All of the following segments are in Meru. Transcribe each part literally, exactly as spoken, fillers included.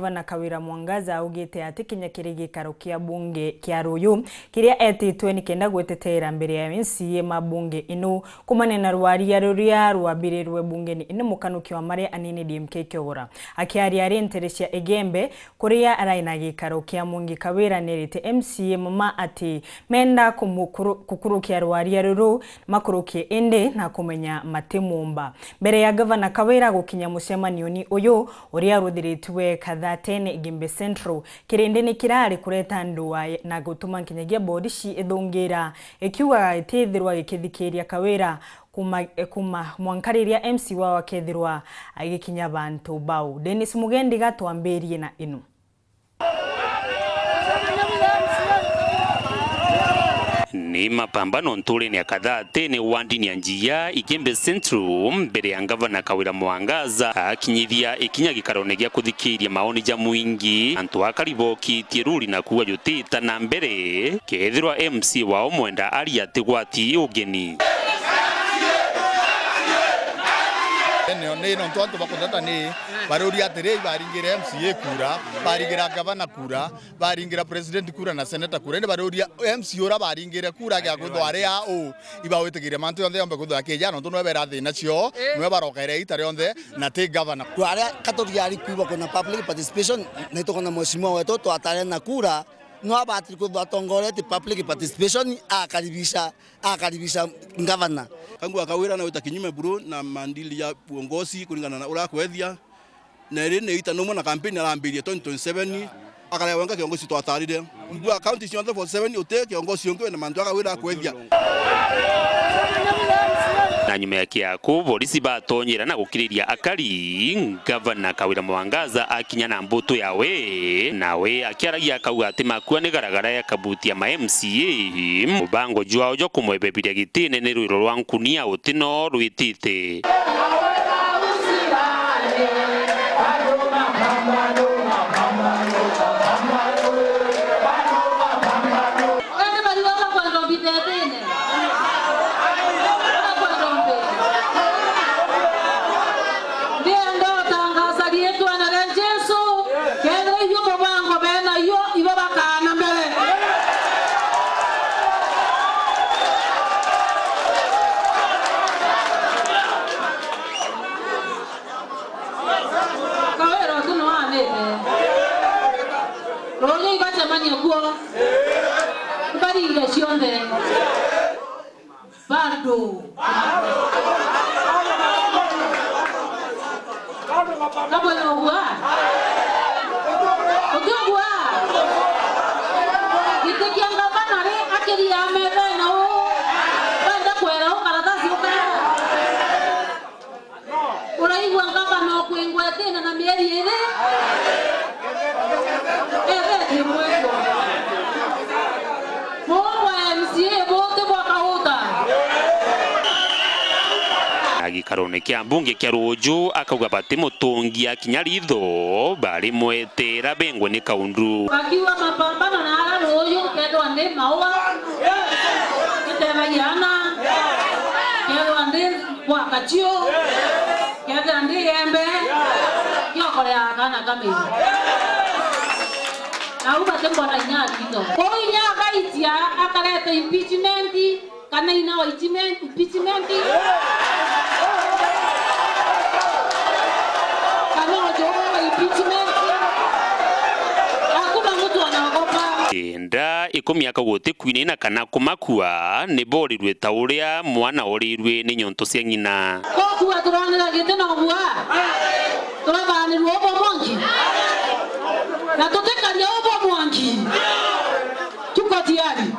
Gavana Kawira Mwangaza augite ati kinya kiri gikaro kia bunge kia Ruyu kiria etitwe nikenda gweteteera mbere ya M C A ma bunge ino kumania na rwaria ruria rwambirirwe bungeni ino, mukanuki wa maria anini D M K Kiogora akiaria ari ntere cia Igembe kuria arai na gikaro kia Mwangi, Kawira nerite M C A mama ati menda kumukuru-, kukurukia rwaria ruru makurukie indi na kumenya matimumba. Mbere ya Gavana Kawira gukinya mucemanioni uyu, uria uruthiritue Kathatene Igembe Central, kirindi ni kirari kureta ndua na gutuma nkinyagia borici ithungira, ikiugaga itithirwa gikithikiria Kawira kuma, kuma mwanka riria M C wao akethirwa agikinya bantu bau. Dennis Mugendi gatwambirie na ino. Ni mapambano nturene ya Kathatene wandini ya Njia, Igembe Central, mbere ya Ngavana Kawira Mwangaza akinyithia ikinya gikarone gia kuthikiria maoni ja mwingi. Antu akari bokitie ruri na kuuga jutita na mbere kethirwa M C wao mwenda ari atigwati ugeni. Eneo ni nontu antu bakuthata ni baruria atiri, ibaringire M C A kura, baringira ngavana kura, baringira president kura na senator kura, indi baruria M C A uria baringire kura agia kwithwa ari a u, ibawitikiria mantu yonthe yombe kwithwa akija, nontu nwe bera thina cio, nwe barokere ita rionthe, na ti governor. Aria katuriari kuuga kwina public participation, na itukona mheshimiwa wetu twatare na kura, nwe abatiri kwithwa atongoretie public participation, akaribisha, akaribisha governor. Kangua Kawira na wita kinyume buru na mandili ya uongozi kuringana na uria akwethia. Na iri ni ita numwe na kampeni arambirie twenty twenty-seven, akarega wenka kiongozi twatarire. Mbua county cionthe forty-seven uti kiongozi ungi wina mantu akawira akwethia. Na nyuma ya kiaku, borisi batonyera na gukiriria akari, Ngavana Kawira Mwangaza akinya na mbutu yawe, nawe akiaragia akauga ati makua ni garagara ya kabuti ya ma M C A, mubango jwao jwa kumwebebiria gitine ni rwiro rwa nkunia utino rwitite. Indi bari baba kwenda mbithetine. Baba kwenda mbi. Ndienda utangaza riitwa na ria Jesu. Kethira iu mubango bena iu, ibo bakana mbere. Kawira uti ni waanite. Ruuju ibacemanie kuo. Ibaringe cionthe. Bado. Kabwira ugua. Uti ugua. Giti kia ngavana ri akiria methene uu. Wenda kwera uu karatasi ukara. Uraigua ngavana ukwingwetine na mieri iri? Ethetie mwiko. Buu bwa M C A buti bwa kauta. Na gikarone kia mbunge kia Ruuju akauga bati mutungia kinya ritho bari mwetera bengwe ni kaundu. Bakiuga mapambano na ara Ruuju, kethwa ndi maua, gitebagia ana, kethwa ndi gwaka cio, kethira ndi iembe, kiokorea kana kamiri. Au batimbona inya aritho. Kuu inya agaitia akareta impeachment, kana ina wa impeachment, impeachment. Kana ujua wa impeachment. Hakuna mtu anaogopa. Kenda ikumi akauga uti kwinaina kana kumakua, ni borirwe ta uria mwana orirwe ni nyonto cia ng'ina. Gukua turonera giti na ugua, turathanirwa ubwa mwangi, na tutikaria ubwa mwangi. Tuko tayari.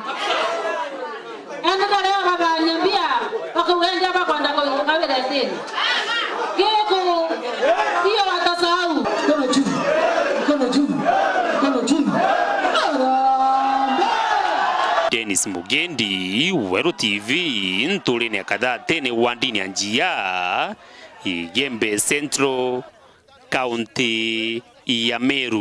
Enda baria bathania mbia, bakauga endia bakwenda kuinguka wirendini. Giko, hiyo watasahau. Mkono juu, mkono juu, mkono juu. Harambee! Dennis Mugendi, Weru T V, nturine ya Kathatene wandini ya Njia, Igembe Central, kaunti ya Meru.